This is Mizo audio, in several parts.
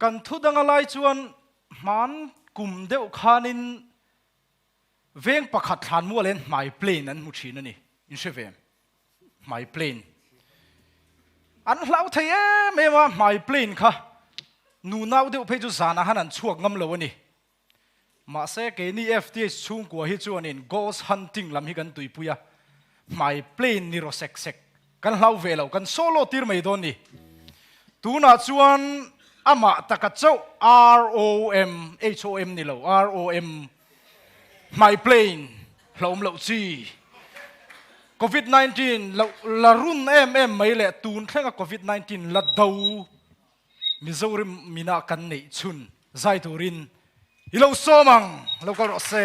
Kan thu danga lai chuan hman kum deuh khanin veng pakhat thlan mual hian hmai plane an hmu thin a ni. In hre ve em? Hmai plane. An hlau thei em em a, hmai plane kha nu nau deuh phei chu zanah han an chhuak ngam lo a ni. Mahse keini FTH chhungkua hi chuanin ghost hunting lam hi kan tuipui a, hmai plane ni rawh sek sek kan hlau ve lo, kan solo tir mai dawn ni. Tunah chuan amah taka chauh ROM, HOM ni lo, ROM hmai plane hlauhawm loh chi. Covid 19 loh la run em em mai leh tun thlenga Covid 19 la do Mizoram mina kan neih chhun zai turin i lo sawm ang, lo kal rawh se.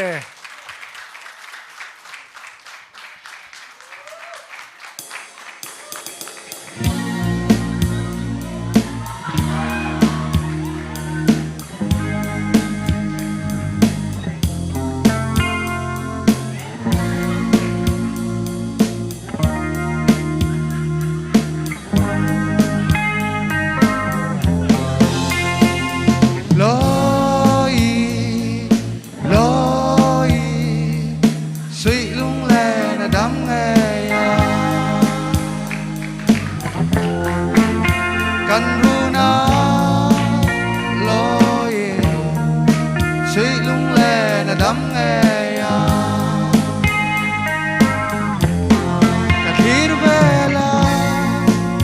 Ka thlir vel a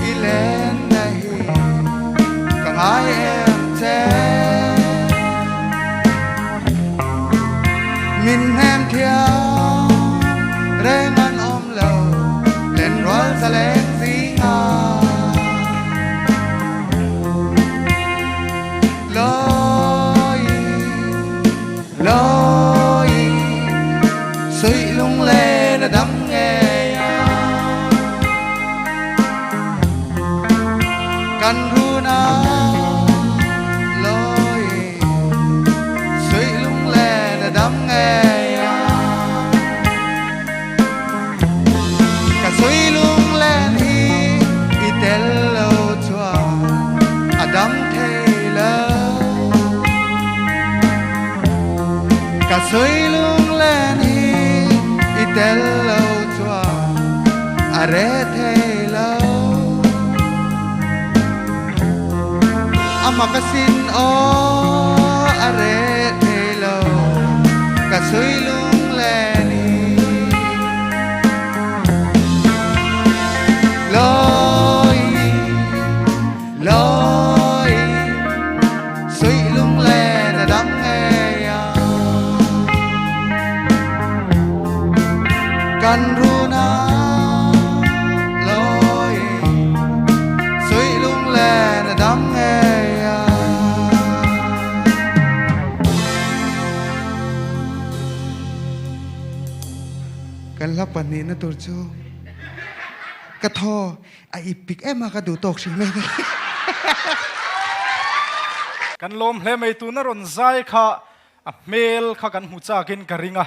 i lenna hi ka ngai em che. Min hnem thiam reng an awm lo lenrual zaleng zingah. Lawi Lawi suih lunglen a dam ngei a kan run a Lawi suih lunglen a dam ngei a ka suih lunglen hi i tel lo chuan a dam thei lo. Ka sawi lunglen hi i tel lo chuan a re thei lo. Ama ka sin aw a re thei lo ka sawi lunglen hi. Loi Loi suih lunglen a dam ngei a kan run a loi suih lunglen a dam ngei a. Kan hla pahnihna tur chu ka thaw A ip pik em a ka duh tawk hrim em. Kan lawm hle mai tuna rawn zai kha a hmel kha kan hmu chak in ka ring a,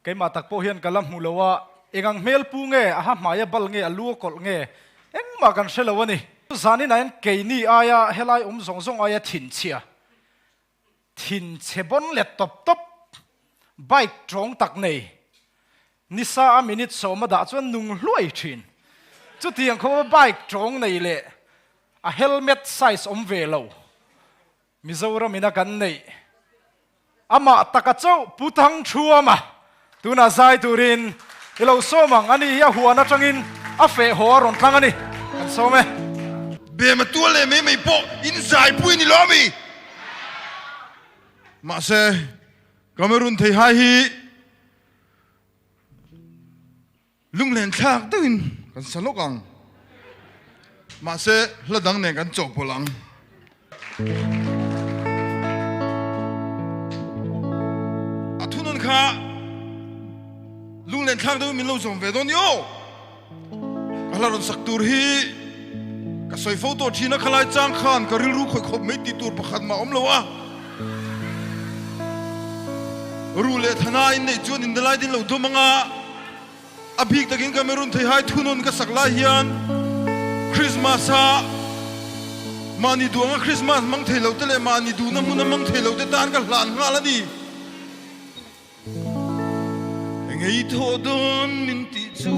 keimah tak pawh hian ka la hmu lo a, engang hmel pu nge, a ha hmai a bal nge, a lu a kawlh nge, engmah kan hre lo a ni. Zanin ah hian keini aia helai awm zawng zawng aia thinchhia, Thinchhe bawn let tawp tawp, bike tawng tak nei, nisa a minute sawma dah chuan nung hluai thin. Chutiang khawpa bike tawng nei leh a helmet size awm ve lo Mizoram ina kan neih amah taka chauh Pu Thangthuama tunah zai turin i lo sawm ang. Ani hi a huan atangin a feh haw a rawn tlang a ni. Kan sawm e. Bema tual leh mai mai pawh in zaipui ni lo ami? Mahse, Cameroon theihai hi lunglen thlak deuhin kan sa lawk ang. Mahse, hla dang nen kan chawhpawlh ang. A thunun kha lunglen thlak deuhin min lo zawm ve dawn ni aw. Ka hla rawn sak tur hi ka sawi fo tawh thin a, khalai chang khan ka rilru khawih khawp mai tih tur pakhat mah awm lo a. Ru leh thana inneih chuan indalai din lo dawm anga a bik takin Cameroon theihai thunawn ka sak lai hian Christmas a. Mahni duanga Krismas hmang thei lo te leh mahni duhna hmuna hmang thei lo te tan ka hlan nghal a ni. Engei thawh dawn min tih chuan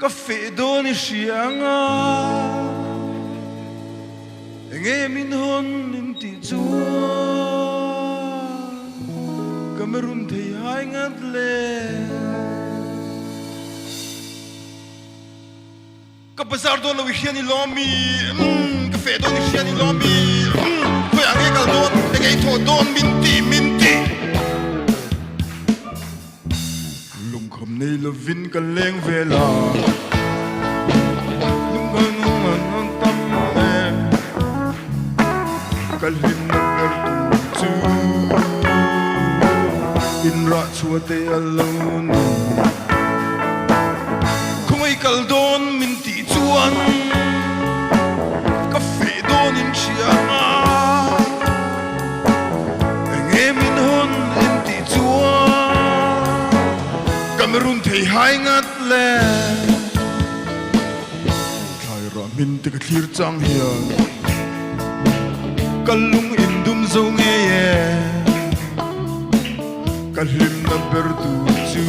ka feh dawn i hria anga, engei min hawn min tih chuan ka merun thei hai ngat le. Ka bazar dawn lo i hrian i lawm mi umm ka feh dawn i hrian i lawm mi umm khawiah nge kal dawn eng ei thawh dawn min ti min ti. Lungkham nei lovin ka leng vel a lungkham an tam e ka hlimna ber tur chu inrah chhuah te a lo ni. Khawngaih kal dawn min tih chuan ka feh dawn in hria a, enge min hawn in tih chuan ka merun thei hai ngat le. Thlai rah hmin te ka thlir chang hian ka lung in dum zo ngei e. Ka hlimna ber tur chu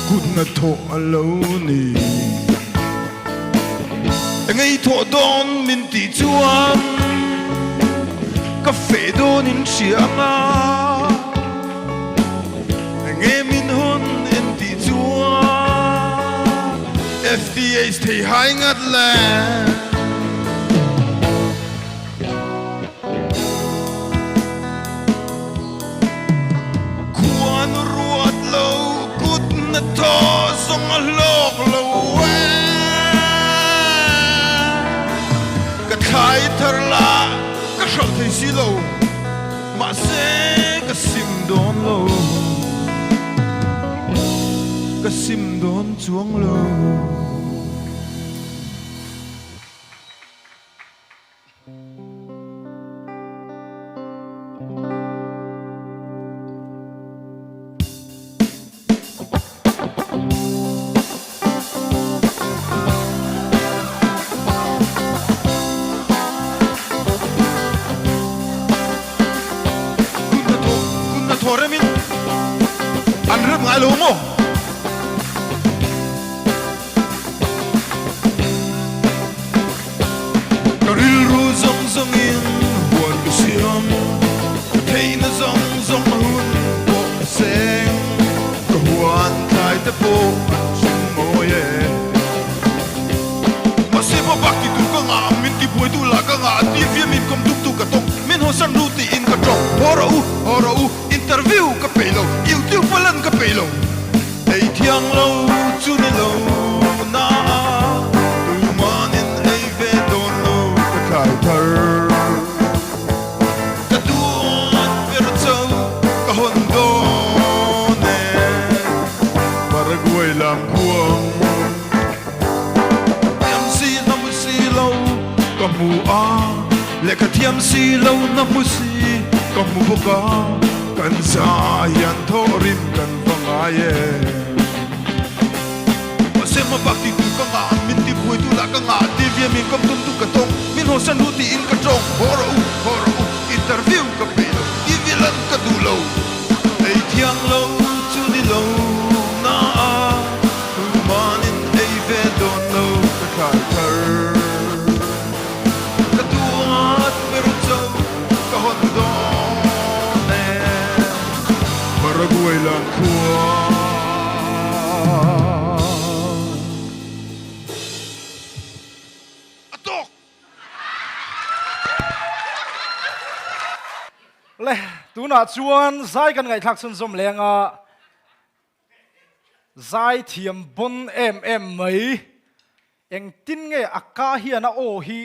kutna thawh a lo ni. Engei thawh dawn min tih chuan ka feh dawn in hria anga. Enge min hawn en tih chuan FTH thei hai ngat le. Khuan ruat lo kut na thaw zawng a hlawk lo e. Ka thlai thar la ka hralh thei si lo, mahse ka sim dawn lo, ka sim dawn chuang lo. Kun na thaw remin an rem ngai lo maw? Ka rilru zawng zawngin huan ka siam, ka theihna zawng zawng a hun pawh ka seng, ka huan tlai te pawh an hring mawi e. Mahse pa bak ti tur ka ngah, min ti buai duh lah ka ngah, ti viam in kawm tuk tuk ka tawk, min hawsan ru tiin ka tawk, haw rawh u, haw rawh u, interview ka peih lo, YouTube a lan ka peih lo. Ei thiang lo chu ni lo na a, tumanin ei ve dawn lo ka thlai thar. Ka duat ber cho ka hawn dawn e, Paraguay lam khuang. Thiam si na hmu si lo ka hmu a, lehkha thiam si lo na hmu si ka hmu bawk a, kan za hian thawhrim kan va ngai e. Mahse hmabak ti tu ka ngah, min ti buai tu lah ka ngah, TV a min kawm tum tu ka tawng, min hawsan ru tiin ka tawng, haw rawh u, haw rawh u, interview ka pe lo, TV lan ka duh lo. Ei thiang lo chu ni lo na a, tumanin ei ve dawn lo ka thlai thar. Ka duat ber cho ka hawn dawn e, Paraguay lang khua. A tawk! Le, tunah chuan zai kan ngaihthlak chhunzawm leng a, zai thiam bawn em em mai. Engtin nge a ka hian a aw hi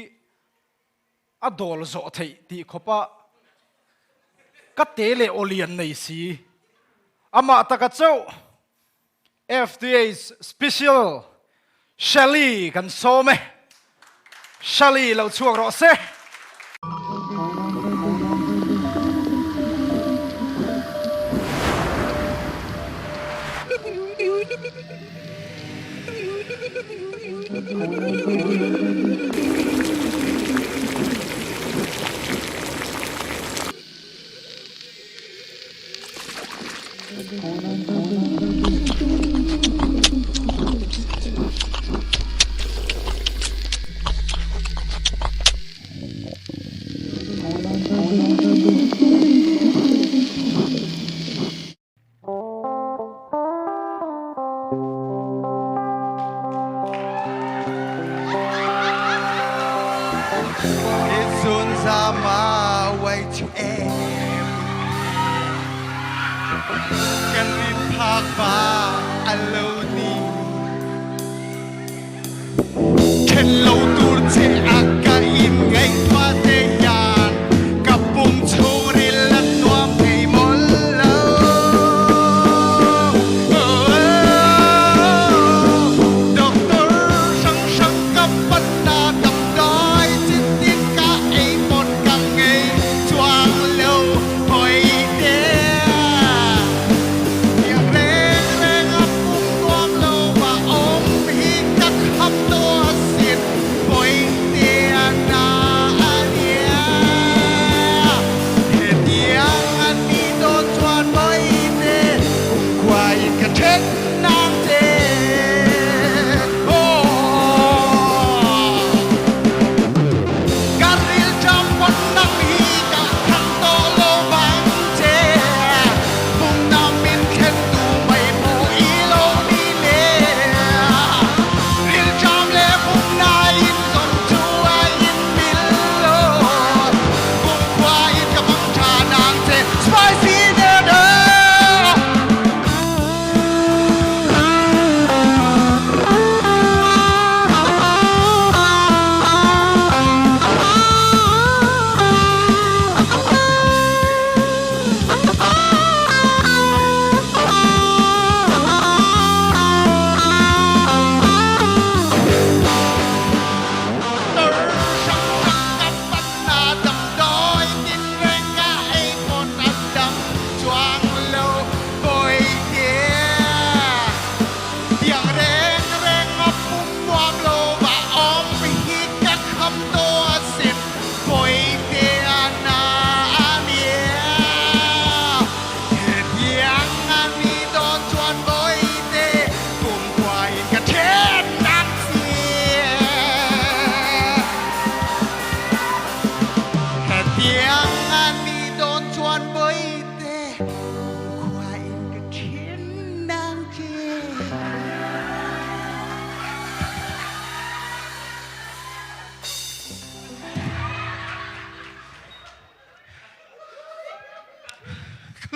a dawl zawh theih tih khawpa ka te leh aw lian nei si. Amah taka chauh FTH Special Shelly kan sawm e. Shelly lo chhuak rawh se. Ka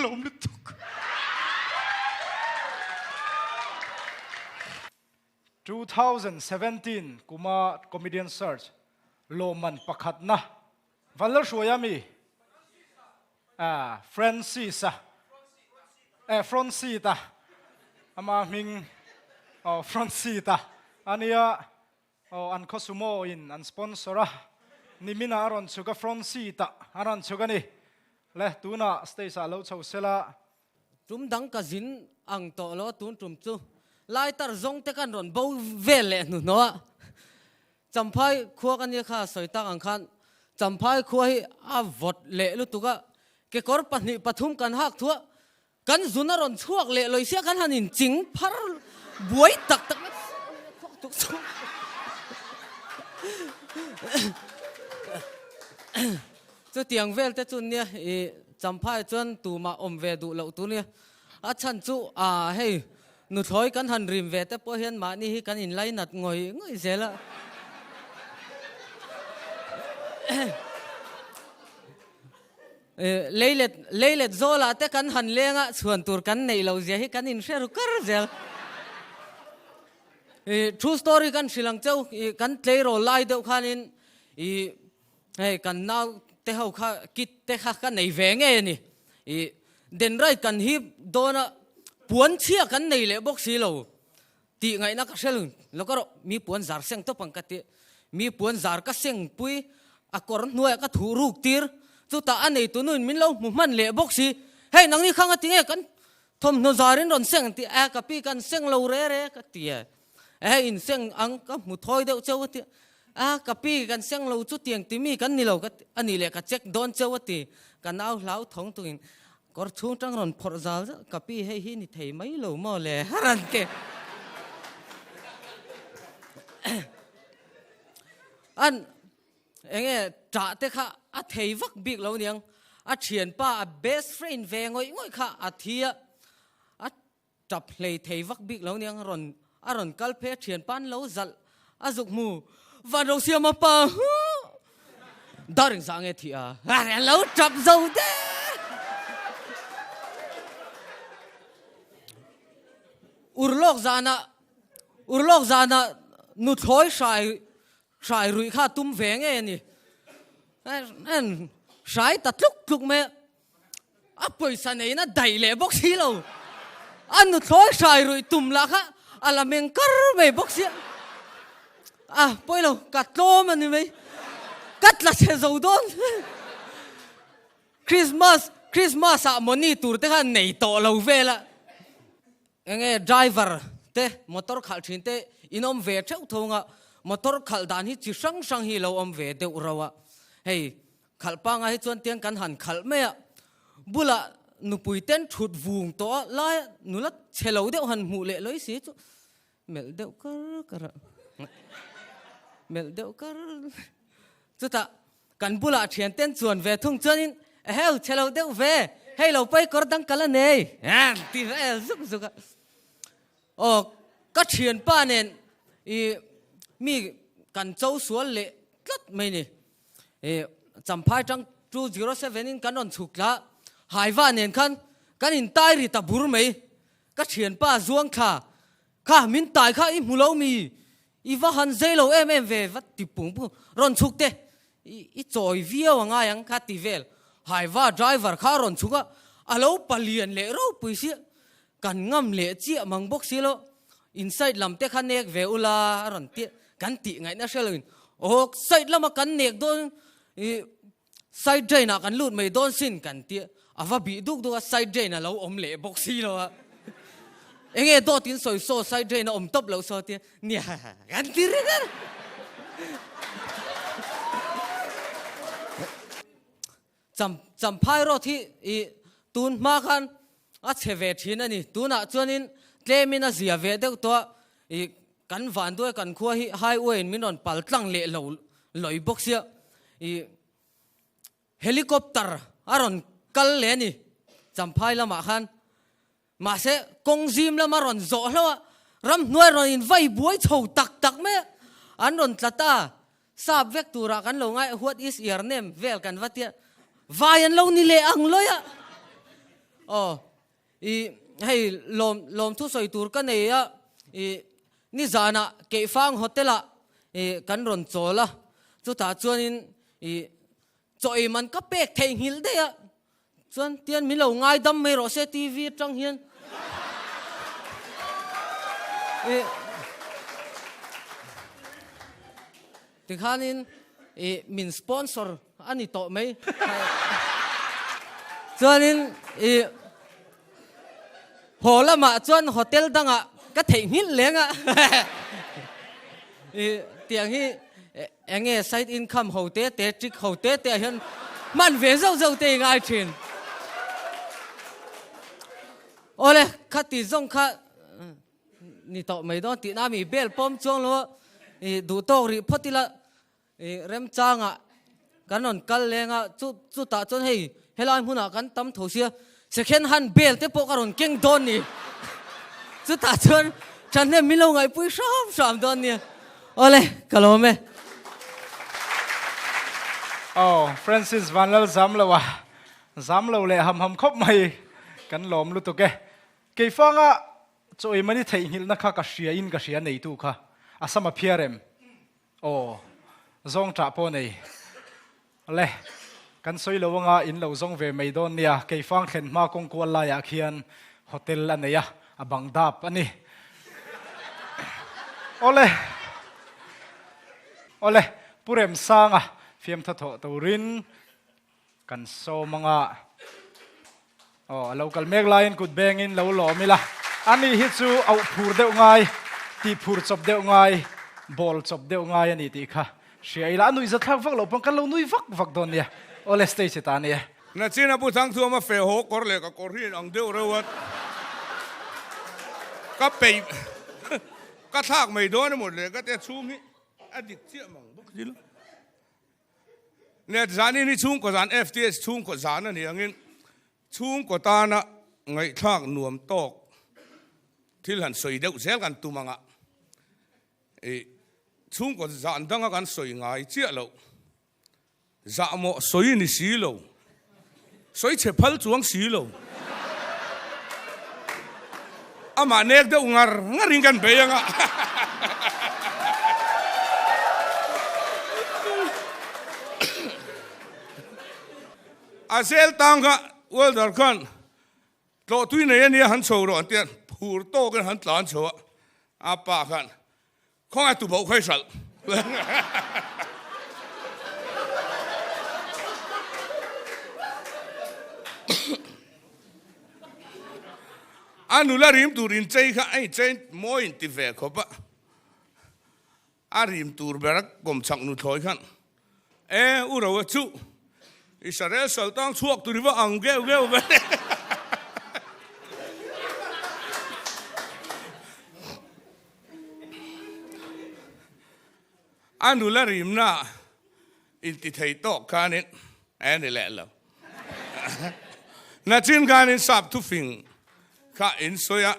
lawm lutuk. 2017 kuma Comedian Search lawmman pakhatna Vanlalhruaia mi Francis-a eh front seat-a ama hming aw front seat-a ania Aw an khaw sumo in an sponsor a, nimin ah a rawn chhuk a front seat ah a rawn chhuk a ni. Le tunah stage ah lo chho sela. Tum dang ka zin ang tawh lo tun tum chu lighter zawng te kan rawn bo vel leh hnuhnawh a, Champhai khua ka nia kha sawi tak ang khan Champhai khua hi a vawt leh lutuk a, kekawr pahnih pathum kan hak thuah Kan zun a rawn chhuak leh lawih sia kan han in ching phar buai tak tak mai chutiang vel te chu nia i champhai chuan tumah awm ve duh loh tur nia a chhan chu a hei nuthlawi kan han rim ve te pawh hian mahni hi kan in lainat ngawih ngawih zel a. Leilet leilet zawlah te kan han leng a, chhuan tur kan neih loh zia hi kan inhre ru kar zel. I true story kan hrilh ang cheu, i kan tleirawl lai deuh khanin i hei kan nau te ho kha kit te kha ka nei ve ngei a ni. I den right kan hip dawn a, puan chhia kan nei leh bawk si lo. Tih ngaihna ka hre lo ka rawh, mi puan zar seng tawp ang ka ti. Mi puan zar ka seng pui, a kawr hnuaiah ka thuh ruk tir. Chutah a neitu nuin min lo hmu hman leh bawk si. Hei nangni khang a ti nge kan thawmhnaw zarin rawn seng ang ti, a ka pi kan seng lo re re ka ti e. Ehe in seng ang ka hmu thawi deuh cheu a ti. A ka pi kan seng lo chu tiang ti mi kan ni lo ka a nih leh ka check dawn cheu a ti. Ka nau hlau thawng tukin kawr chhung tang rawn phawrh zal zauh ka pi hei hi ni thei mai lo maw le a rawn ti. An Enge ṭah te kha a thei vak bik lo niang, a ṭhianpa a best friend ve ngawih ngawih kha a thi a, a ṭap hlei thei vak bik lo niang rawn a rawn kal phei a ṭhianpa an lo zalh a zuk hmu van ro siam a pa huh dar engzah nge thih a a lo ṭap zo der. Urlawk zanah urlawk zanah nuthlawi hrai Hrai ruih kha tum ve nge a ni. En hrai ta tluk tluk mai a, a pawisa neiin a daih leh bawk si lo. A nuthlawi hrai ruih tum lah kha a la meng kar mai bawk sia. A pawi lo, ka tlawm a ni mai. Ka tla chhe zo dawn. Christmas, Christmas ah money tur te kha nei tawh lo vel a. Enge driver te motor khalh thin te in awm ve theuh tho anga motor khalh dan hi chi hrang hrang hi lo awm ve deuh rauh a, hei khalh pangai hi chuan tiang kan han khalh mai a, bulah nupui ten thut vung tawh a lai nula chhe lo deuh han hmuh leh lawi si chu melh deuh kar kar a, melh deuh kar chutah Kan bulah thian ten chuan ve thung chuanin, Eheu, chhe lo deuh ve, hei lo pawi kawr dang kal a nei, an ti vel zuk zuk a. Aw, ka thianpa nen i mi kan cho sual leh tlat mai ni. I Champhai tang 207 in kan rawn chhuk tla, Haiva nen khan kan intai ri ta bur mai. Ka thianpa zuang thla, Kha, min tai kha i hmu lo mi? I va han zei lo em em ve va ti pung pung rawn chhuk te i chawi viau a ngai ang kha ti vel Haiva driver kha rawn chhuk a a lo palian leh ropui sia kan ngam leh chiah mang bawk si lo inside lam te kha nek ve ula a rawn ti kan tih ngaihna hre loin aw side lama kan nek dawn i side drain ah kan lut mai dawn sin kan ti a va bih duk duk a side drain a lo awm leh bawk si lo a enge dawt in sawi saw side drain a awm tawp loh saw tia nia kan ti ring a cham champhai road hi i tun hma khan a chhe ve thin a ni tunah chuanin tlemin a zia ve deuh tawh a i Kan vanduai kan khua hi highway in min rawn pal tlang leh lo lawih bawk sia i helicopter a rawn kal leh a ni Champhai lamah khan mahse kawng zim lama rawn zawh hlauh a ramhnuai rawn in vai buai chho tak tak mai a an rawn tla ta sap vek turah kan lo ngai what is your name vel kan va tia vai an lo ni leh ang lawih a aw I hei lawm lawmthu sawi tur ka nei a, i nizanah Keihfang Hotel ah i kan rawn chawl a, chutah chuanin i chaw ei man ka pek theihnghilh daih a, chuan tian min lo ngaidam mai rawh se TV atang hian i tikhanin i min sponsor A ni tawh mai. Chuanin i haw lamah chuan hotel dangah ka theihnghilh leng a. I tiang hi eng nge side income ho te te trick ho te te ah hian hman ve zauh zauh te i ngai thin. Awle khati zawng kha ni tawh mai dawn tihna mi bel pawm chuang lo a, i duh tawk rih phawt ila I remchangah kan rawn kal leng a, chu chutah chuan hei helai hmunah kan tam tho sia, second hand bel te pawh ka rawn keng dawn ni. Chutah chuan thahnem min lo ngaihpui hram hram dawn nia. Awle, ka lawm e. Aw, Francis Vanlal Zamlo a Zamlo leh ham ham khawp mai kan lawm lutuk e. Keifanga chaw ei mani theihnghilhna kha ka hria in ka hria neitu kha a sama phiar em? Aw, zawng ṭah pawh nei. Le, kan sawi lo anga in lo zawng ve mai dawn nia, Keifang thlen hma kawng kual laiah khian hotel a nei a, a bang dap a ni. Awle, awle, Pu Remsanga fiamthaw thawh turin Kan sawm anga aw a lo kal mek laiin kut bengin lo lawm ila, ani hi chu auh phur deuh ngai. Tih phur chawp deuh ngai, ball chawp deuh ngai a ni tih kha hria ila, a nuih zathlak vak loh pawn kan lo nui vak vak dawn nia. Awle stage ta ania. Nachina Pu Thangthuama feh haw kawr leh ka kawr hi in ang deuh reuh a, ka peih ka thlak mai dawn emaw le ka tia chhung hi a dik chiah mang bawk si lo. Net zanin hi chhungkaw zan FTS chhungkaw zan a ni angin chhungkaw tana ngaihthlak nuam tawk thil han sawi deuh zel kan tum anga i chhungkaw zan danga kan sawi ngai chiah loh zahmawh sawi ni si lo sawi chhe phal chuang si lo amah nek deuh ngar ngarin kan bei anga. A zel tang kha welder khan tlawh tui nei ania han chho rawh an tia phur tawkin han tlan chho a, a pa khan Khawngaih tu boh kha i hralh. A nula rim tur inchei kha a inchei mawi inti ve khawp a, a rim tur ber a kawmchhak nuthlawi khan E u Roa chu Israel saltang chhuak tur i va ang geuh geuh ve. A nula rimna inti thei tawk khanin e ni leh lo. Nachin khanin sap thufing kha in sawi a,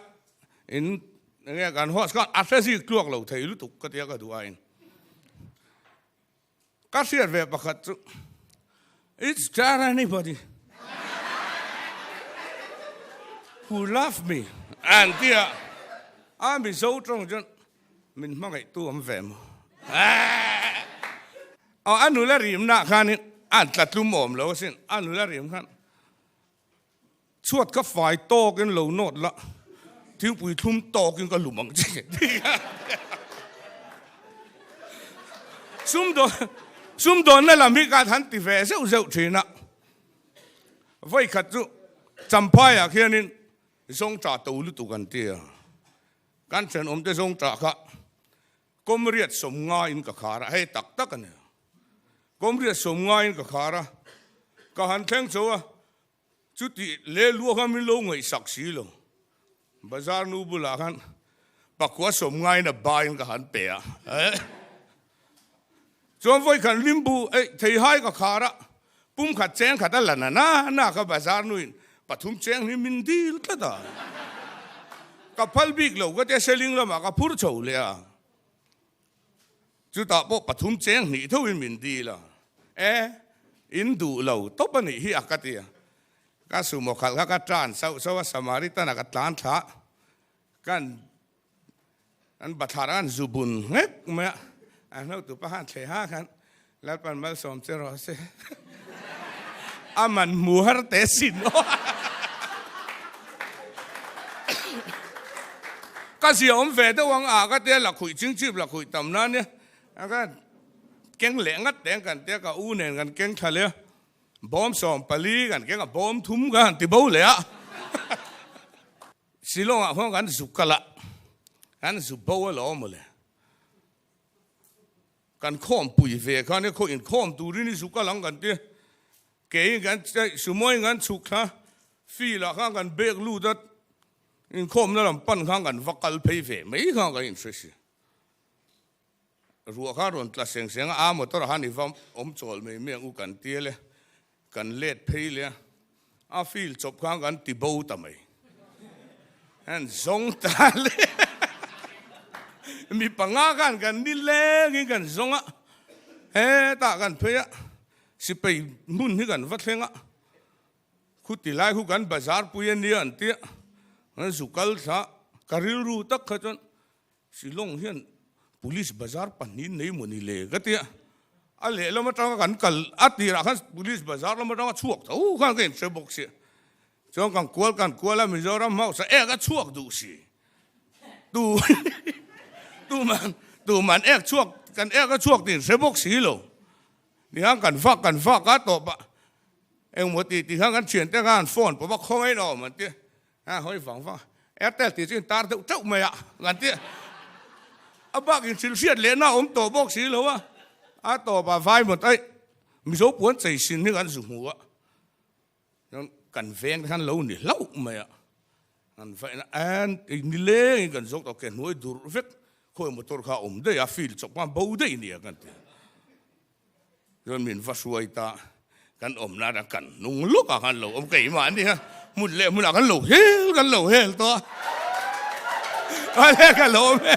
in enge kan host khan a hre zik tluak lo thei lutuk ka tia ka duh a in. Ka hriat ve pakhat chu It's there anybody who love me an ti a, a Mizo tawng chuan min hmangaihtu awm ve maw? Aw a nula rimna khanin an tla tlum awm lo asin, a nula rim khan Chhuat ka fai tawkin lo nawt la, thingpui thlum tawkin ka lum ang che. Sumdawn sumdawnna lam hi ka han ti ve zeuh zeuh thin a. Vawikhat chu Champhaiah khianin zawngṭah to lutuk an ti a. Kan thenawmte zawngṭah kha Kawmriat sawmngaiin ka khar a, hei tak tak a ni. Kawmriat sawmngaiin ka khar a, ka han thleng chho a, chuti leh luah khan min lo ngaihsak si lo. Bazar nu bulah khan pakua sawmngaiin a baiin ka han pe a. Chuan vawi khan limbu ei theihai ka khar a, pum khat cheng khat a la na na na ka bazar nuin pathum cheng hi min dil tlat a. Ka phal bik lo ka tia seling lamah ka phur chho leh a. Chutah pawh pathum cheng hnih thoin min dil a. E, in duh lo tawp a nih hi a ka ti a. Ka sumo khalh kha ka tan sauh sauh a, Samaritan a ka tlan thla. Kan An bathlar an zu bun nghek mai a, a hnotu pa khan thleh ha khan Lalpan malsawm che rawh se. A man hmu har te sin aw. Ka zia awm ve deuh ang a ka tia lakhuih chingchip lakhuih tam na nia. A ka keng leh ngat teng kan tia ka u nen kan keng thla leh a. Bawm 14 kan keng a bawm thum ka han ti bo leh a. Shillong ah khuan kan zu kal a, kan zu bo alawm mawle. Kan khawm pui ve khan i khaw inkhawm turin i zu kal ang kan ti. Keiin kan sumoin kan chhuk thla, field ah khan kan bag lut a, inkhawmna lam pan khan kan va kal phei ve mai khan kan inhre si. Ruah kha rawn tla seng seng a, a motor ah khan i va awm chawl mai mai ang u kan ti le, kan let phei le a, a field chawp khan kan ti bo ta mai. An zawng ta le mi panga khan kan ni lengin kan zawng a, hetah kan phei a, sipai hmun hi kan va thleng a, khuti lai khu kan bazar pui a nia an ti a, an zu kal thla, ka rilru tak kha chuan Shillong hian Police bazar pahnih nei maw ni le ka tia, a lehlam atanga kan kal a tirah khan Police bazar lam atanga chhuak tho khan ka inhre bawk sia, chuan kan kual kan kual a Mizoram hausa ek a chhuak duh si, tu tuman tuman ek chhuak kan ek a chhuak tih inhre bawk si lo, tihian kan vak kan vak a tawp a engmaw tih tih khan kan thiante khan phone pawh a khawngaih in a awm an tia. A hawi vang vang a, Airtel tih chu in tar deuh teuh mai a, kan ti a. A bakin thil hriat lehna a awm tawh bawk si lo a, a tawpah vai mawt aih Mizo puan chei sin hi kan zu hmu a, chuan kan veng te khan lo ni hlauh mai a, kan vaihna en nilengin kan zawk tawh ke hnuai durh vek khawi motor kha a awm daih a, field chawp khan bo daih nia kan ti. Chuan min va hruai ta, kan awmna atang kan hnung lawkah khan lo awm keimah ania, hmun leh hmunah kan lo hel kan lo hel tawh a, ale ka lo awm e.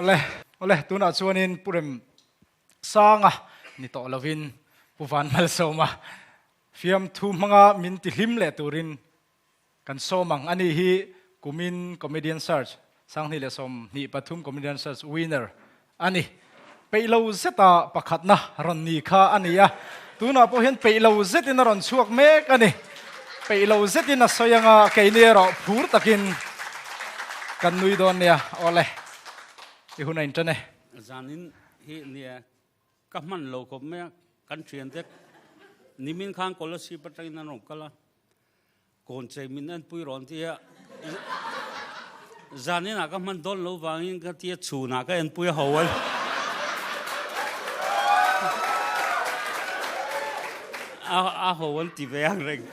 Awle, awle, tunah chuanin Pu Rem Sanga ni tawh lovin Pu Van Malsawma Fiamthu hmanga min ti hlim leh turin kan sawm ang. Ani hi kumin Comedian Search, 2023 Comedian Search winner a ni. Peih lo zeta pakhatna rawn ni kha a ni a, tunah pawh hian peih lo zetin a rawn chhuak mek a ni. Peih lo zetin a sawi anga keini erawh phur takin kan nui dawn nia. Awle, i hun a inṭan e. Zanin hi nia Ka hman lo khawp mai a, kan thian te nimin khan Kolasib atangin an rawn kal a, kawnchei min enpui rawn ti a, zaninah ka hman dawn lo vangin ka tia chhunah ka enpui a ho a. A ho an ti ve ang reng.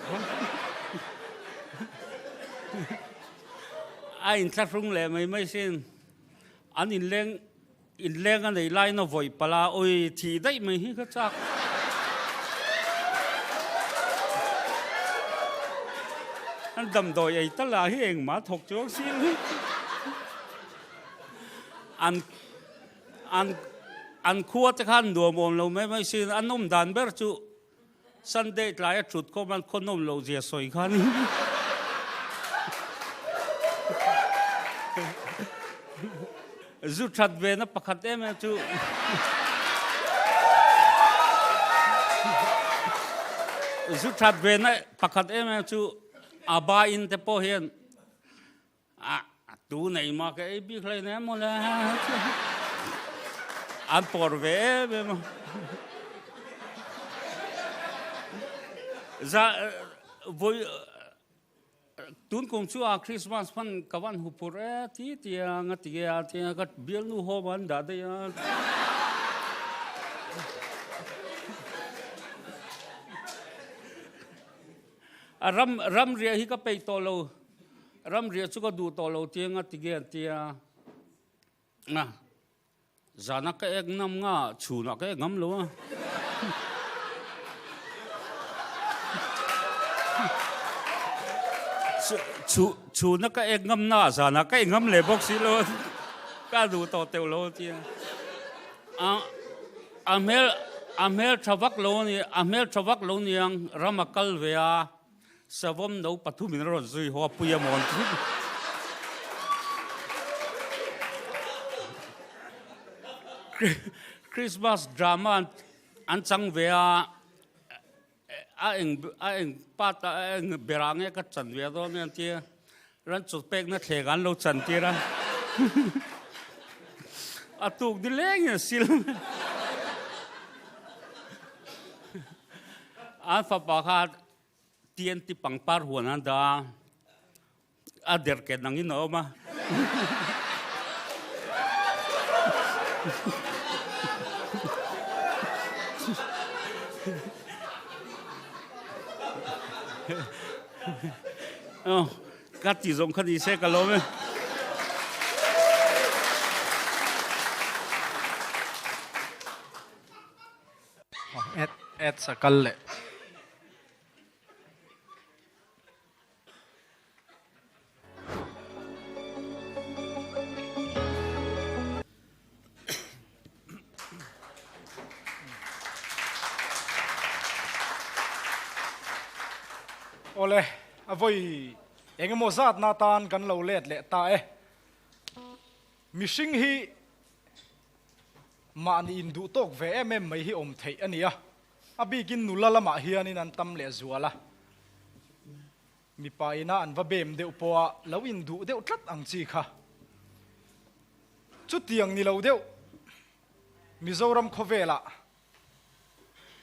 A inthlahrung leh mai mai sin, an inleng Inleng a nei laiin a vawih palh a, awi thih daih mai hi ka chak. An damdawi ei tal ah hi engmah thawk chuang si lo. An an an khua te khan nuam awm lo mai mai sin, an awm dan ber chu Sunday tlai a thut khawm an khaw nawm loh zia sawi khan zu that ve na pakhat em em chu zu that ve na pakhat em em chu a ba in te pawh hian A tu nei ma ka ei bik hlei nem mawle. An pawr ve em em a. Za voi tun kum chu a Christmas hman ka van hu phur e ti ti a nga ti a ti a ka bialnu home an dah daih a. A ram ram riah hi ka peih tawh lo. Ramriah chu ka duh tawh lo tiang a ti nge an ti a, a zana ka ek ngam nga chhunah ka ek ngam lo a. Chhuna ka ek ngam na zanah ka ek ngam leh bawk si lo a, ka duh tawh teuh lo a ti a. A a hmel a hmel tha vak lo a ni a hmel tha vak lo niang ram a kal ve a. Savawm no pathumin a rawn zui haw a pui a mawn chu. Christmas drama an chang ve a, a eng a eng part a eng berah nge ka chan ve dawn nge an tia, ran chaw pekna thleng an lo chan tir a, a tuk nilengin a sil. An fapa kha TNT pangpar huan an dah a, a derhken angin a awm a. Ka ti zawng kha ni se ka lawm e. Ads ads a kal leh. Awle, a vawi engemaw zatna tan kan lo let leh ta e. Mihring hi Mahni induh tawk ve em em mai hi awm theih a ni a, a bikin nula lamah hianin an tam leh zual a, mipa ina an va bem deuh pawha lo induh deuh tlat ang chi kha. Chutiang ni lo deuh Mizoram khawvelah.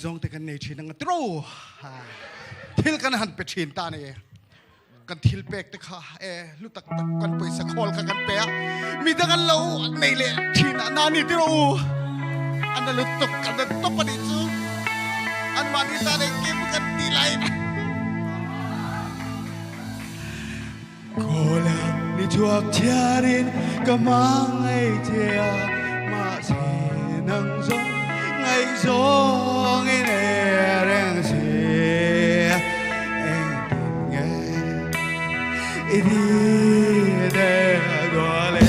Ngaihzawng te kan nei thin anga tiro thil kan han pe thin ta ni. Kan thil pek te kha e hlu tak tak kan pawisa khawl kha kan pe a, mi dang an lo nei leh thin a na ni tiro u. An la lutuk an la tawp a nih chu. Anmahni tan engkim kan tih laiin. Kawla ni chhuak chhiarin ka hmangaih che a, mahse nang zawng ngaihzawng i nei reng si. Engtin nge i ti der dual e?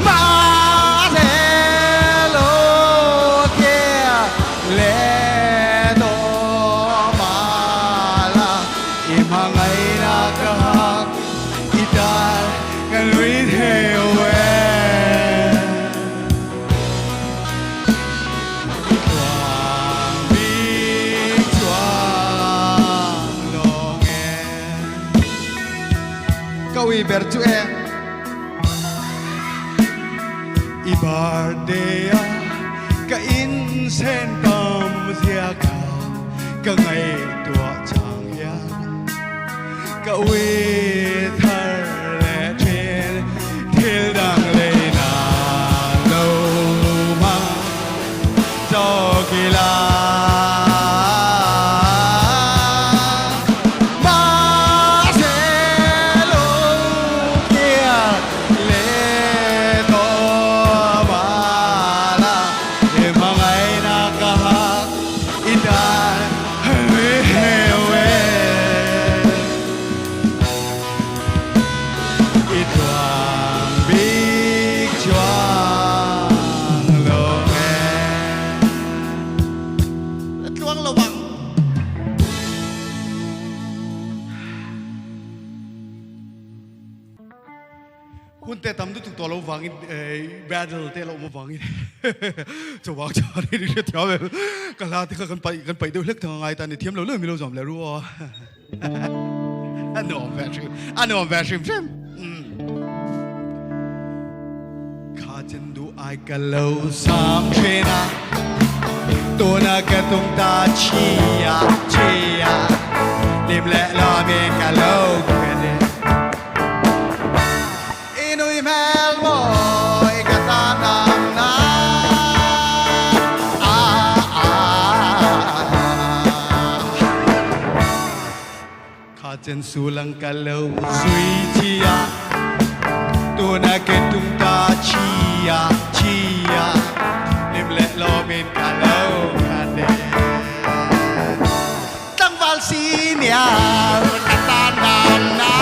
Mahse lo kia Le tawh mala i hmangaihna ka hak i tan ka nui theu e. I tluang bik chuang lawng e. Ka ui ber chu e. I birthday a ka insen tam zia kha ka ngaihtuah chang hian ka ui thar leh thin thil dang lei nan lo hmang zawk ila. Mahse lo kiar Le tawh mala i hmangaihna ka hak i dan ri heu e. I tluang bik chuang lo e. Tluang lo ang. Hun te tam lutuk tawh lo vangin battle te lo awm avangin chuvang chuan i hre thiam em ka hla te kha kan paih kan paih deuh hlek thang a ngai ta ni thiam lo lo mi lo zawm leh ru aw a nuam ve hrim a nuam ve hrim hrim kha chen du ai ka lo sang thin a tuna ka tung ta chia chia lim leh lo mi ka lo khen e I nui hmel mawi ka tan ang na Kha chen sulang ka lo zui chia Tuna ke tung ta chia chia Lim leh lawmin ka lo khat e Tlangval senior ka tan dan na.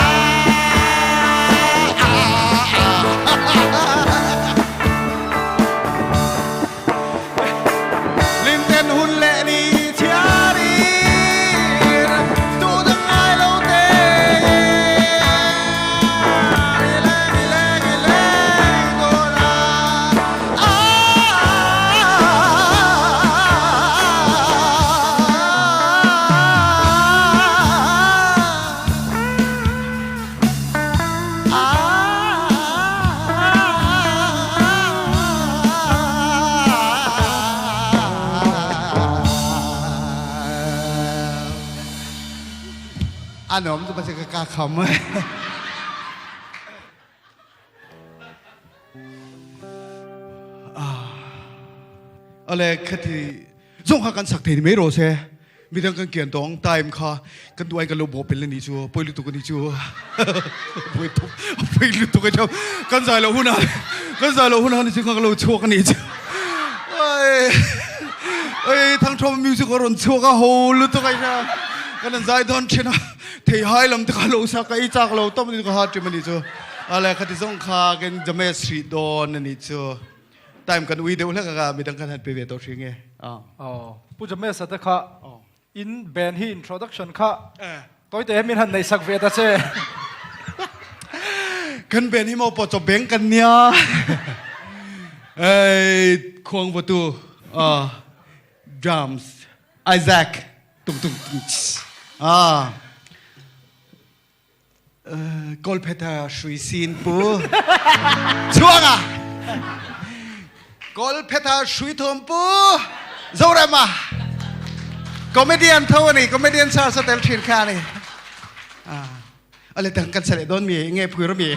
Limten hun leh ni thiarin tu dang ngai lo te. I leng i leng i leng dawn a. A nuam tu pasal ka ka kham. Ale khati zong kha kan sak thei ni mai rawh se midang kan kian tawng time kha kan duai kan lo bo pel ni chu poi lutuk ani chu poi tuk poi lutuk a kan zai lo huna kan zai lo huna ni chu ka lo chuak ani chu ai ai thang thom music ron chuak a ho lutuk ai kan an zai don thina thei hai lam te kha lo sa ka i chak lo tom ni ka ha tim ani chu Ale khati zong kha ken jame sri don ani chu time kan ui deuh hlek a midang kan han pe ve tawh hring e. Oh Pu James a te kha in band hi introduction kha toite he min han nei sak ve ta che. Kan band hi maw pawh chaw beng kan nia. Ei khuang vatu drums Isaac tung tung tung ah Kawlphetha hrui sin pu Chuanga. Kawlphetha Hruithawm Pu Zorema comedian tho ani comedian sar sa tel thin kha ani ale tang kan sale don mi nge phuir mi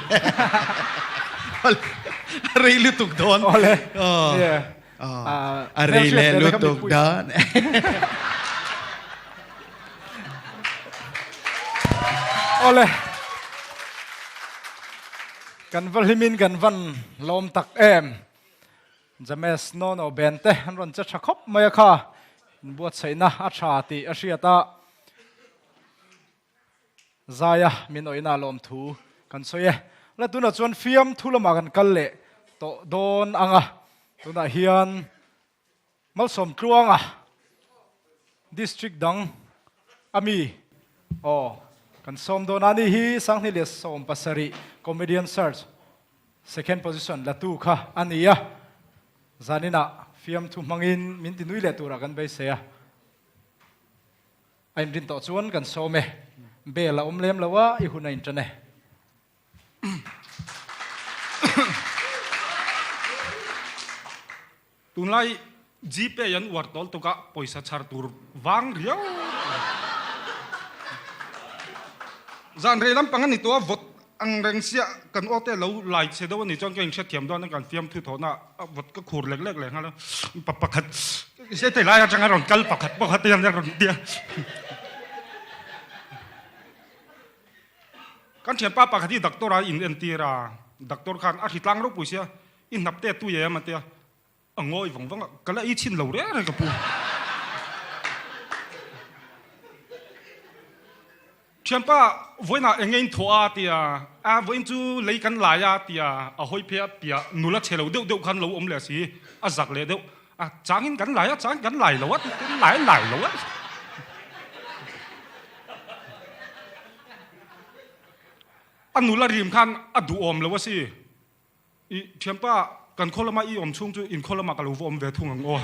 rei lutuk don ole a rei le lutuk don ole Kan va hlimin kan van lawm tak em. James Nono Ben te an rawn che tha khawp mai a kha. Inbuatsaihna a tha tih a hriat a. Zaia min awihna lawm thu kan sawi e. La tunah chuan fiam thu lamah kan kal leh tawh dawn ang a. Tunah hian Malsawm Tluanga District dang a mi aw kan sawm dawn a ni hi Sanghni leh 70 Comedian Search Second Position la tu kha a ni a, zaninah fiamthu hmangin min ti nui leh turah kan beisei a, a inrin tawh chuan kan sawm e, bell a awm lem lo a, i hun a intan e. Tunlai Gpay an uar tawl tuk a pawisa chhar tur vang riau. Zan rei lampang a ni tawh a, vawt ang reng sia kan aw te lo lai chhe deuh a nih chuan ka inhrethiam dawn a, kan fiamthu thawhna a vawt ka khur lek lek leh nghal a, pa pakhat hete lai atanga rawn kal pakhat pawh kha te hian a rawn tia. Kan thianpa pakhat hi doctor a in entir a, doctor khan a hritlang ropui sia i hnap te tui em a tia, A ngawi vang vang a, ka la ei chhin lo reng reng ka pu. Thianpa, vawiinah eng nge in thawh a tia, a vawiin chu lei kan lai a tia, a hawi phei a piah nula chhe lo deuh deuh khan lo awm leh si, a zak leh deuh, a changin kan lai a, changin kan lai lo a, kan lai lai lo a. A nula rim khan a duhawm lo a si. I thianpa, kan khaw lama i awm chhung chu in khaw lamah ka lo va awm ve thung ang aw.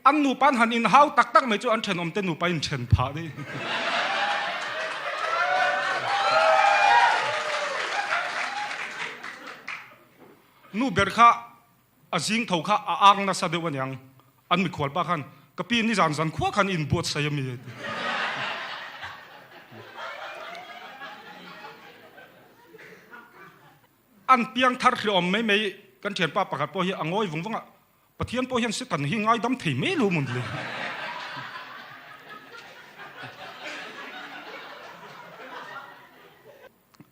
An nupa an han inhau tak tak mai chu an thenawmte nupa in then phah daih. Nu ber kha A zing tho kha a ang nasa deuh aniang, an mikhual pa khan, Ka pi nizan zan khua khan in buatsaih a mi a ti. An piang thar hliawm mai mai kan thianpa pakhat pawh hi a ngawi vung vung a, Pathian pawh hian Satan hi ngaidam thei mai lo mawn le.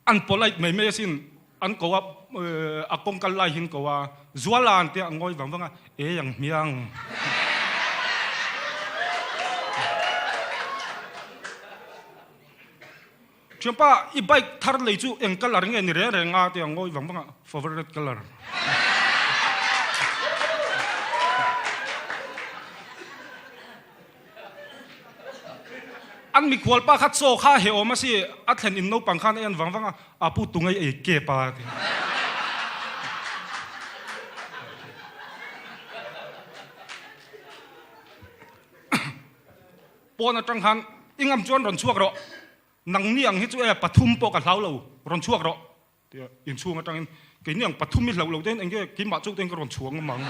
An polite mai mai asin, an ko a, a kawng kal lai hian ko a, Zuala an tia a ngawi vang vang a, E ang hmiang. Thianpa, i bike thar lei chu eng colour nge ni reng reng a tia ngawi vang vang a, Favourite colour. An mikhual pa kha chaw kha he awm a si, a thlen in naupang khan a en vang vang a, a pu tungei ei kep a ti. Pawn atang khan i ngam chuan rawn chhuak rawh, nangni ang hi chu e pathum pawh ka hlau lo, rawn chhuak rawh. Tia inchhung atangin keini ang pathum i hlauh lo tein enge keimah chauh tein ka rawn chhuang awm ang.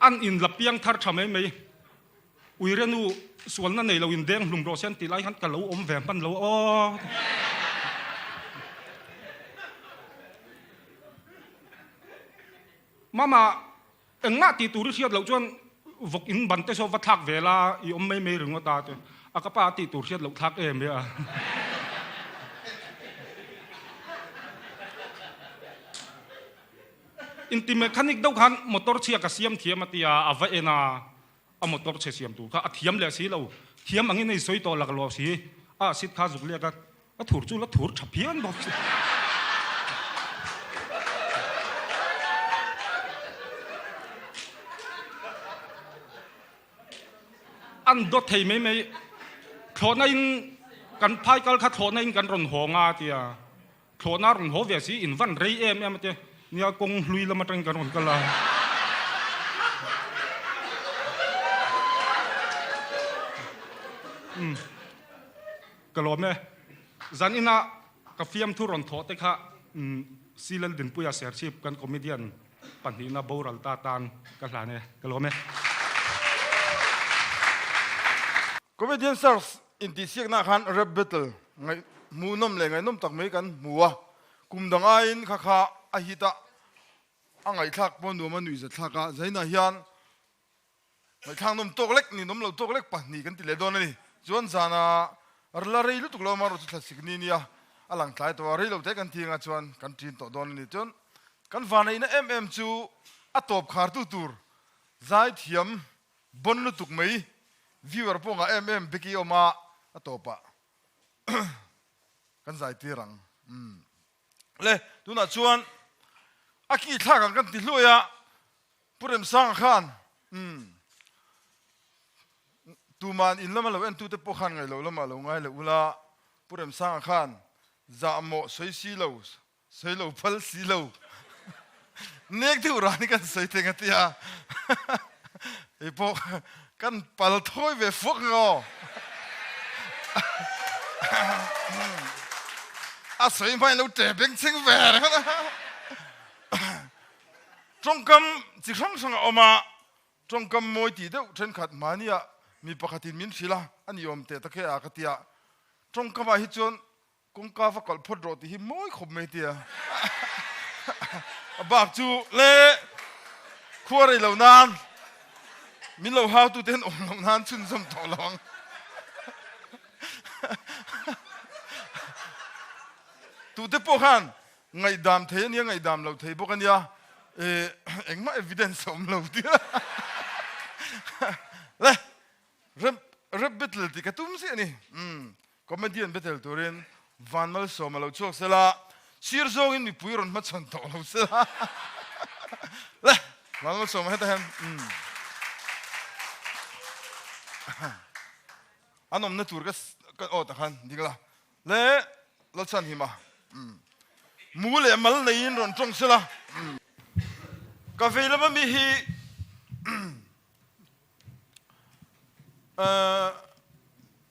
An in la piang thar tha mai mai. Uirenu sualna nei lo in deng hlum rawh se an tih lai khan ka lo awm ve hman lo aw. Mama Engmah tih tur i hriat loh chuan vawk in ban te saw va thlak ve la i awm mai mai ringawt a ti a ka pa a tih tur hriat loh thlak em e a. Inti mechanic deuh khan motor chhia ka siam thiam a ti a, a va en a, a motor chhe siam tur kha a thiam leh si lo, thiam angin a insawi tawh laklawh si, a sit kha zuk liak a, A thur chu la thur tha phian bawk. An dawt thei mai mai. Thlawhna in kan phai kal kha thlawhna in kan rawn haw nga tia. Thlawhna rawn haw ve si in van rei em em a tia. Nia kawng hlui lam atangin kan rawn kal a. Umm. Ka lawm e. Zan ina ka fiamthu rawn thawh te kha umm Si Laldinpuia Serchhip kan comedian pahnihna boral ta tan ka hlan e. Ka lawm e. Comedian Search intihsiaknaah khan rap battle ngaih hmuhnawm leh ngaihnawm tak mai kan hmu a, kum dang aiin kha kha a hit a, a ngaihthlak pawh nuam a nuihzathlak a, zainah hian Ngaihthlak nawm tawk lek, ninawm lo tawk lek pahnih kan ti leh dawn a ni. Chuan zana la rei lutuk lo amarawh chu thlasik ni nia a lang tlai tawh a, rei lo te kan ti anga chuan kan ṭin tawh dawn a ni. Chuan kan vaneihna em em chu a tawp khartu tur zaithiam bawn lutuk mai viewer pawh ngah em em Becky awm a, a tawpah kan zaitir ang. Umm. Le, tunah chuan a ki thlak ang kan ti hluai a, Pu Remsanga khan umm tuman in lama lo entute pawh khan ngaih loh lamah lo ngai leh ula, Pu Remsanga khan zahmawh sawi si lo, sawi lo phal si lo, nek deuh ran hi kan sawi thei nga tia hei pawh kan pal thawi ve fuak ang aw. A sawi hmain lo ṭe beng chhing ve reng a. Tawngkam chi hrang hrang a awm a, tawngkam mawi tih deuh thenkhat mahnia mi pakhatin min hrilh a, a ni awm teh tak e a ka ti a, tawngkamah hi chuan kawngka va kalh phawt rawh tih hi mawi khawp mai tia a bak chu le khua rei lo nan min lo hau tute an awm loh nan chhunzawm tawh lo ang. Tute pawh khan Ngaihdam thei a nia, ngaihdam lo thei bawk a nia, eh engmah evidence a awm lo tia. Le, rap rap battle tih ka tum chiah a ni. Umm, comedian battle turin Van Malsawm a lo chhuak sela, sir zawngin mipui rawn hmachhawn tawh lo sela. Le, Van Malsawm a heta hian, umm. An awmna tur ka ka aw tak khan ding la. Le Lalchhanhima mu leh mal neiin rawn tawng sela. Ka vei lama mi hi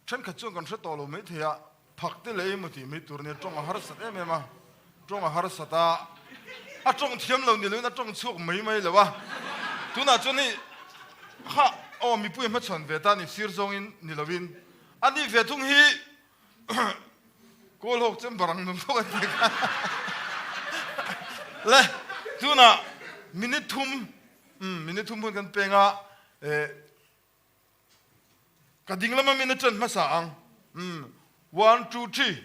thenkhat chuan kan hre tawh lo maithei a, phak te leh emaw tih mai tur nia tawng a harsat em em a, tawng a harsat a, a tawng thiam lo ni loin a tawng chhuak mai mai lo a, tunah chuan hei kha aw mipui a hmachhawn ve ta ni sir zawngin ni loin a ni ve thung hi Kawl hawk chuan barang nung bawk a ti kha. Le, tunah minute thum, um, minute thum hun kan peng a, eh, ka ding lama minute ṭan hmasa ang. Um, one, two, three.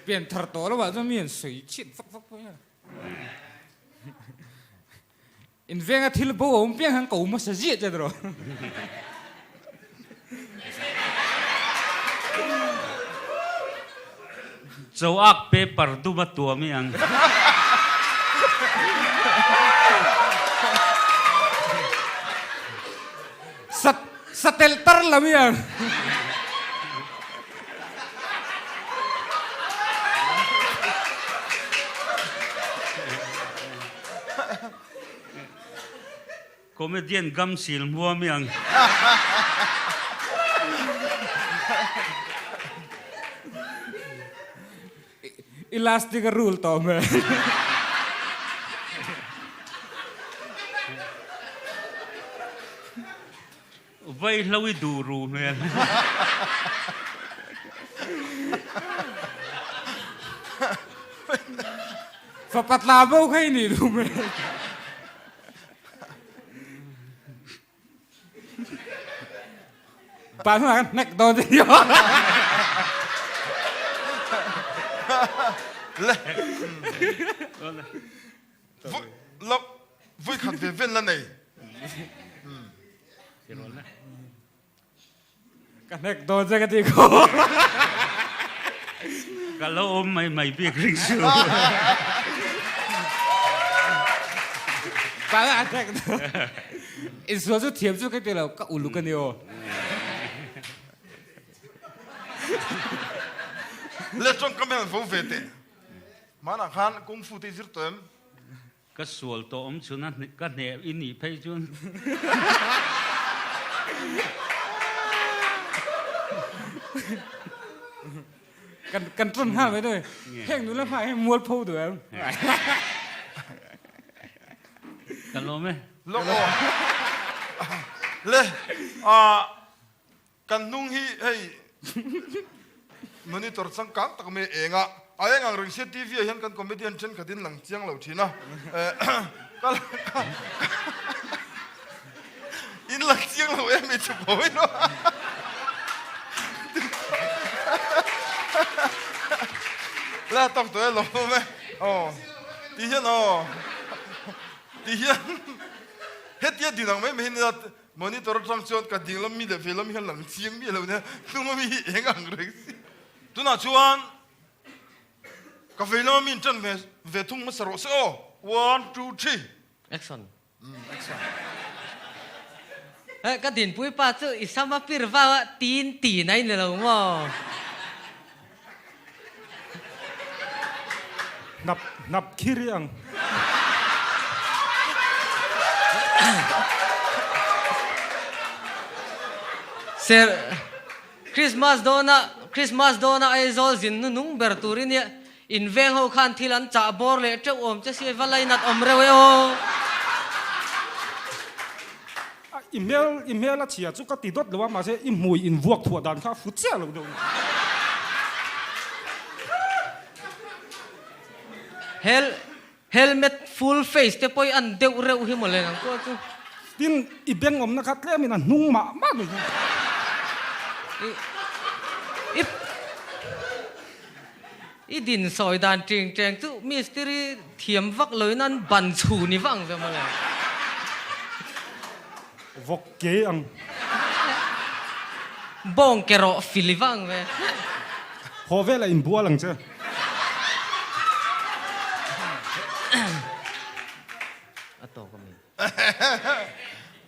Pian thar tawh lo ah chuan mi an sawi chhiat vak vak pawh hian. In venga thil bo a awm piang hian ka awm hmasa ziah che tiraw. Choak paper dum a tuam i ang. Sat satel tar lo i ang. Comedian gam sil hmuam i ang. Elastic a rule tawh hmel. Vaihlo i duh ru hmel. Fapa tla bo kha i nih duh hmel. Pa hnu ah kan hnek dawn ti yo. Le. Lo vui khat ve vel la nei. Ka hnek dawn che ka ti ko. Ka lo awm mai mai bik ring su. Pa a hnek dawn. Insual chu thiam chu ka ti lo ka uluk ani aw. Le tawngkam hian vo ve teh. Hmanah khan kung fu te i zir tawh em? Ka sual tawh awm chhun a, ka hneh i nih phei chuan. Kan kan ṭan nghal mai dawi. Heng nula hmai hi mualpho duh em? Ka lawm e. Lawk aw. Le a kan hnung hi hei monitor changkang tak mai eng a, a eng ang reng sia TV ah hian kan comedian thenkhat in lang chiang lo thin a, ka in lang chiang lo em i chhuk hawi lo. La tawk tawh e lawm e aw ti hian aw ti hian hetia din ang mai mai hi nia monitor atang chuan ka ding lam mi leh ve lam hian lang chiang miah lo nia hnung ami hi eng ang reng si tunah chuan ka vei lam ami in tan ve ve thung hmasa rawh se aw one two three action action eh ka dinpui pa chu i sama pir vau a tin tin a in lo maw Hnap hnap khi ri ang. Sir, Christmas dawna Christmas dawna Aizawl zin nu nung ber turin i in veng ho khan thil an chah bawr leh teuh awm che si va lainat awm reuh e aw. I hmel i hmel a chhia chu ka ti dawt lo a mahse i hmui in vuak thuah dan kha a fu chiah lo deuh. Hel helmet full face te pawh i an deuh reuh hi mawle nang pawh chu. Tin i beng awmna kha tlem in a hnung mah mah mai hi. I i I din sawi dan ṭing ṭeng chu mistiri thiam vak loin an ban chhu ni vang ve mawle. Vawk ke ang. Bawng ke rawh fili vang ve. Haw velah inbual ang che. A tawk a mi.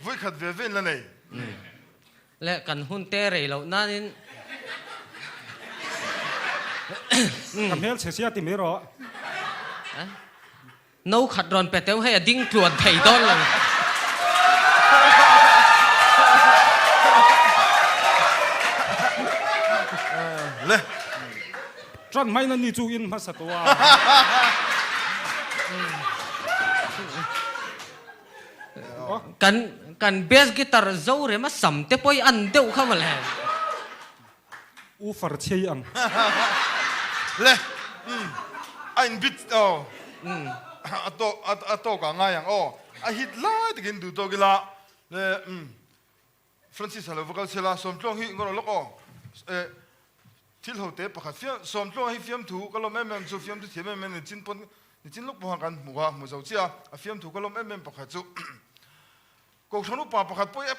Vui khat ve ve in la nei. Le kan hun te rei loh nanin. Ka hmel chhe sia ti mai rawh. No khat rawn pe teuh hei a ding tluan thei dawn lo. Le. Tran mai na ni chu in hmasa tawh a. Kan kan bass guitar zo rem a sam te pawh hi an deuh kha mawle. U far chhei ang. Le umm a in bit aw a tawk a tawk ah ngai ang aw a hit lai takin duh tawk ila le umm Francis a lo va kal chhela Sawmtluang hi ngawrh lawk aw eh thil ho te pakhat fiam Sawmtluang hi fiamthu ka lawm em em chu fiamthu thiam em em ni chin pawn ni chin lawk pawha kan hmu a hmu zo chiah a a fiamthu ka lawm em em pakhat chu Kohhran upa pakhat pawh hi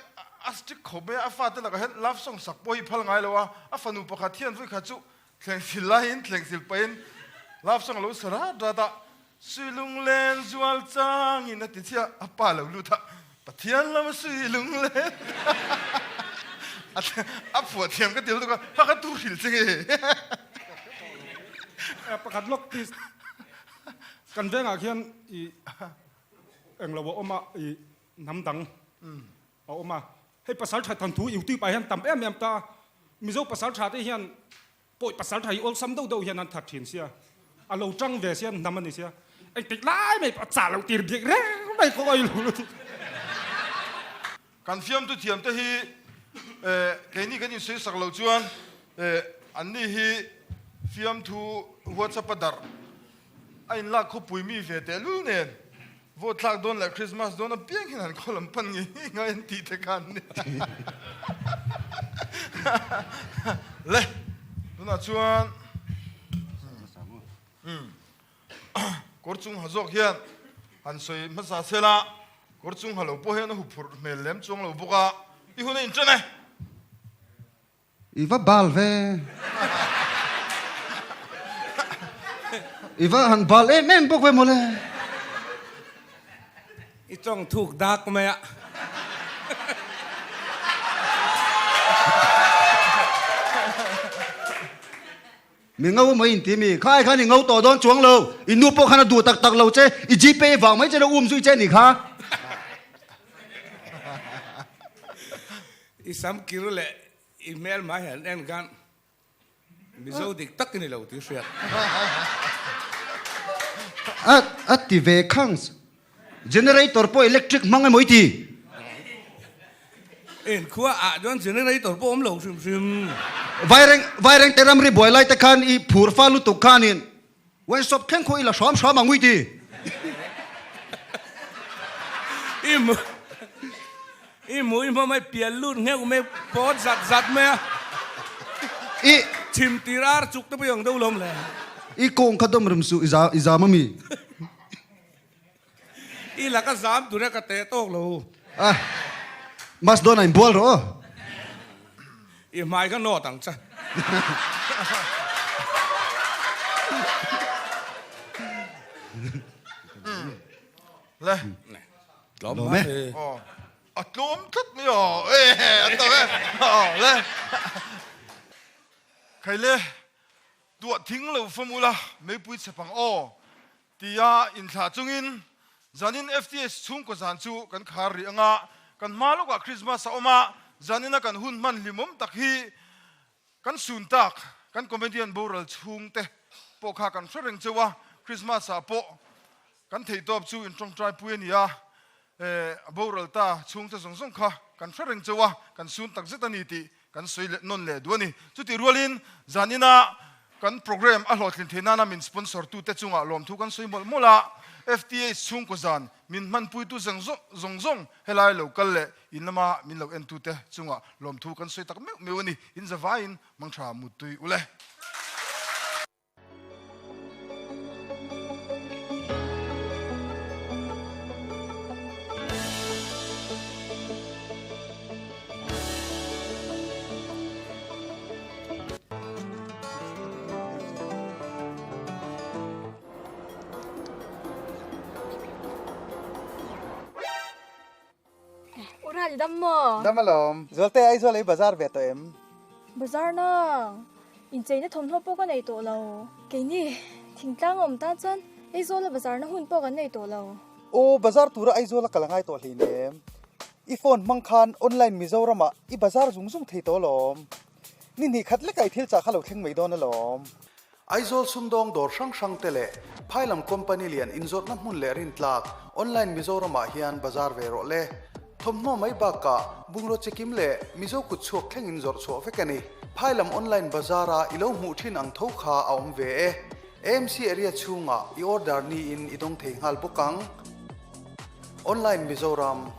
a strict khawp mai a a fate lakah hian love song sak pawh hi phal ngai lo a a fanu pakhat hian vawikhat chu thlengsil laiin thlengsil pahin love song a lo sa rat rat a Sui lunglen zual changin a ti chiah, a pa lo lut a, Pathian lama sui lunglen a phuah thiam ka ti lutuk a, ha ka tu hrilh che nge? Pakhat lawk please, kan vengah khian i englo a awm a, i hnam dang a awm a, hei pasal tha thanthu youtube ah hian tam em em ta a, Mizo pasal tha te hian Pawi pasal tha hi awlsam deuh deuh hian an that thin sia, a lo tang ve sia, hnam a ni sia, engtik lai mai pawh a chah loh tir bik reng mai kawng a ilo lutuk. Kan fiamtu thiam te hi keini kan insawi sak loh chuan anni hi fiamthu WhatsApp a darh a inlak khawpui mi ve tehlul nen Vote thlak dawn leh Christmas dawn apiang hian an khaw lam pan ngei ngei ngai an tih te kha an ni. Le, tunah chuan kawr chung ha zawk hian han sawi hmasa sel a, kawr chung ha lo pawh hian a huphurh hmel lem chuang lo bawk a, i hun a inṭan e. I va bal ve. I va han bal em em bawk ve mawle. I tawng thuk dak mai a. Mi ngo mai in ti mi, khai khan i ngo tawh dawn chuang lo, i nu pawh khan a duh tak tak lo che, i gpay vang mai che lo um zui che ni kha. I sam kir leh i hmel mai han en khan Mizo dik tak i ni lo tih hriat. A a ti ve khang Generator pawh electric hmang emaw i ti? Inkhua ah chuan generator pawh awm lo hrim hrim. Vaireng Vaireng te ramri buai lai te khan i phur fa lutuk khanin workshop thleng khaw i la hram hram ang ui ti? I mu i mu i hma mai pian lut ngheuh mai pawt zat zat mai a. I Chhim tir ar chuk te pawh i ang deuh lawm le. I kawng kha dawm rem suh i za i zam ami? I laka zam tur e ka teh tawk lo. A, mas dawn a inbual rawh aw. I hmai kha nawt ang che. Le. Tlawm e. A tlawm tlat mai aw. E a tam e. Le. Khaile tuah thing lo fam ula meipui chhe pang aw. Tia inthlah chungin zanin FTH chhungkaw zan chu kan khar rih anga kan hma lawkah Christmas a awm a, zanina kan hun hman hlimawm tak hi kan sun tak, kan comedian boral chhungte pawh kha kan hre reng cheu a, Christmas ah pawh kan theihtawp chu intawngtai pui a ni a, a boral ta chhungte zawng zawng kha kan hre reng cheu a, kan sun tak zet a ni tih Kan sawi leh nawn leh duh a ni. Chutih rualin zanina kan program a hlawhtlin theih nana min sponsor tute chungah lawmthu kan sawi mawlh mawlh a, FTH chhungkaw zan min hmanpuitu zawng zawng zawng helai lo kal leh in lama min lo entute chungah lawmthu kan sawi tak meuh meuh a ni. In zavaiin mangtha muttui ule. U Rali dam maw? Dam alawm. Zualte Aizawl ei bazar ve tawh em? Bazar nang. Incheina thawmhnaw pawh ka nei tawh lo. Keini thingtlang awm tan chuan Aizawla bazarna hun pawh kan nei tawh lo. Aw, bazar tura Aizawla kal a ngai tawh hleinem. I phone hmang khan online Mizoramah i bazar zung zung thei tawh alawm. Ni hnih khat leka i thil chah kha lo thleng mai dawn alawm. Aizawl sumdawng dawr hrang hrang te leh phailam company lian inzawrhna hmun leh rintlak online Mizoramah hian bazar ve rawh le. Thawmhnaw mai bakah bungraw chikim leh Mizo kut chhuak thleng in zawrh chhuah vek a ni. Phailam online bazar-a i lo hmuh thin ang tho kha a awm ve e. AMC area chhungah i order niin i dawng thei nghal bawk ang. Online Mizoram.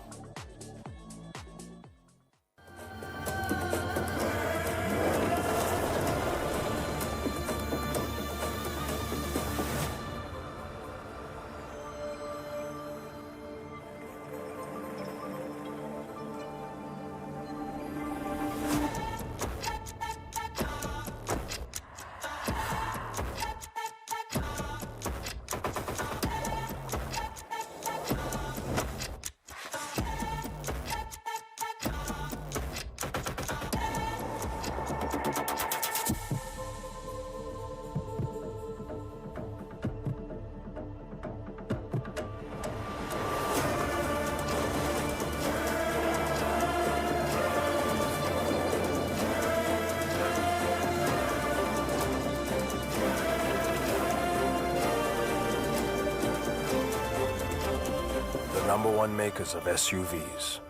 The number one makers of SUVs.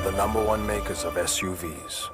The number one makers of SUVs.